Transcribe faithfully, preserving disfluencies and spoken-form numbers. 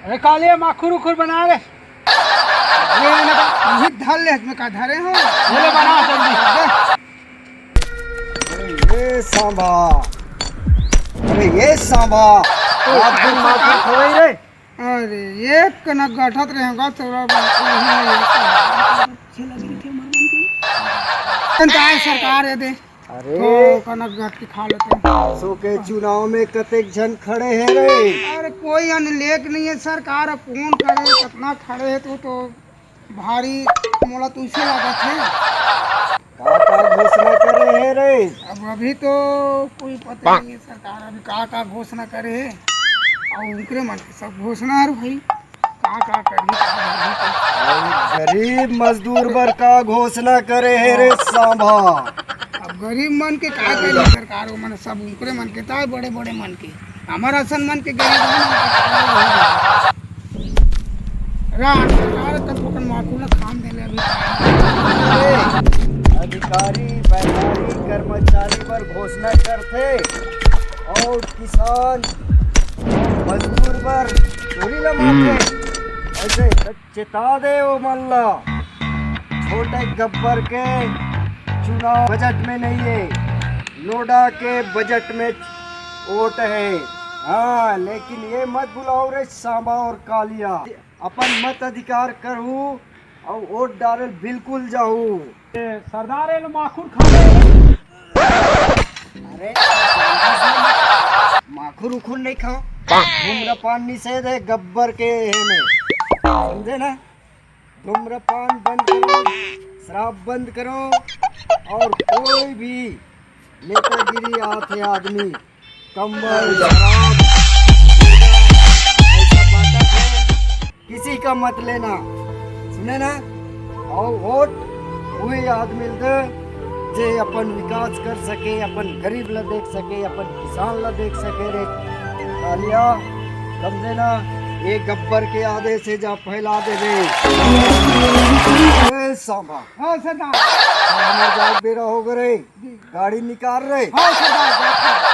अरे कालिया, माखुर उखुर बना रे। ये ना, ये धर ले, इसमें का धरे हो? ये ले बना जल्दी। अरे ये सांभा, अरे ये सांभा, रात दिन माखुर खवाई रे। अरे ये कनक गठत रहेगा तोरा बाप। सरकार ये दे। अरे। तो कनक गट के खा लेते हैं। सो के चुनाव में कतेक झन खड़े हैं रे? अरे कोई अनलेख नहीं है सरकार, अब कौन करे, कितना खड़े हैं तो, तो भारी मोला तो इसे लागत है। का का घोषणा करे हैं रे? अब अभी तो कोई पता नहीं है सरकार, अभी का का घोषणा करे है। और उनकरे मन के सब घोषणा है भाई। का का करही, का करही तो। अरे गरीब मजदूर बर का घोषणा करे हे रे सांभा? अब गरीब मन के का करही सरकार, वो मन सब उनकरे मन के ताय, बड़े बड़े मन के, हमर असन मन के गरीब मन के का करही? राज सरकार कन थोकन माखुर ला खान दे ले अभी। अरे अधिकारी, व्यापारी, कर्मचारी बर घोषणा करथे और किसान मजदूर बर चोरी ला मारथे। ऐसे त चेता दे ओ मन ला। छोटे गब्बर के चुनाव बजट में नहीं है, नोडा के बजट में वोट है। हाँ, लेकिन ये मत भुलाओ रे सांबा और कालिया, अपन मत अधिकार करहू अउ वोट डारे बिल्कुल जाहू। ए, सरदार, ए लो माखुर खा ले। अरे, माखुर उखुर नहीं खाओ, धूम्रपान निषेध है गब्बर के हे में, समझे ना? धूम्रपान बंद करो, शराब बंद करो, और कोई भी नेतागिरी आथे आदमी, कंबल, शराब, ऐसा बांटत हे, किसी का मत लेना, सुने ना? और वोट वही आदमी ल दे, जे अपन विकास कर सके, अपन गरीब ला देख सके, अपन किसान ला देख सके रे। कालिया, समझे ना? ये गब्बर के आदेश है, जा फैला दे रे। ए सांबा। हाँ सरदार। हमर जाए बेरा हो गए रे। गाड़ी निकाल रे। हाँ सरदार, जात हन।